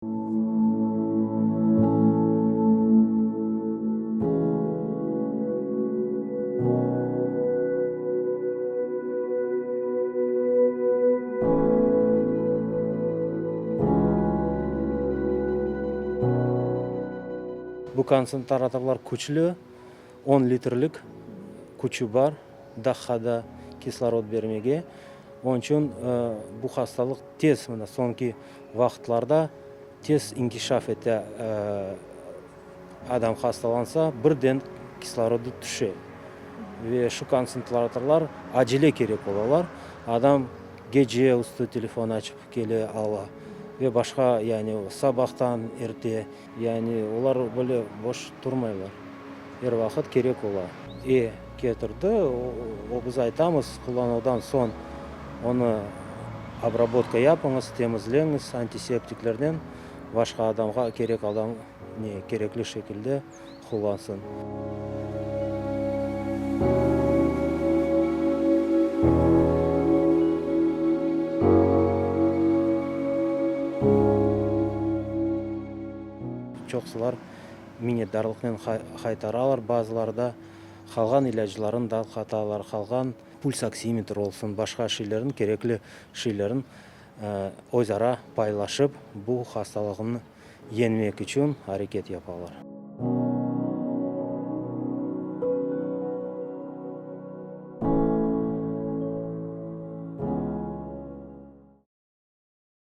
Bu kontsentratorlar küçlü, on litrlik küçü bar, daqqada kislorod bermege. Onıñ içün bu hastalıq tez, mına soñki vaqıtlarda tez inkişaf ete. Adam hastalansa, birden kislorodı tüşe ve şu kontsentratorlar acele kerek olalar. Adam gece üstü telefon açıp kele ala ve başqa, yani sabahtan erte, yani olar böyle boş turmaylar, er vaqıt kerek ola. E ketirdi, o biz aytamız, qullanuvdan soñ onı obrabotka yapıñız, temizleñiz antiseptiklernen, başqa adamğa kerek adam ne kerekli şekilde qullansın. Çoqsular minnetdarlıqnen qaytaralar, bazıları da qalğan ilâclarını da qatalar, qalğan pulsoksimetr olsun, başqa şeylerni, kerekli şeylerni öz ara paylaşıp, bu hastalığını yeñmek içün areket yapalar.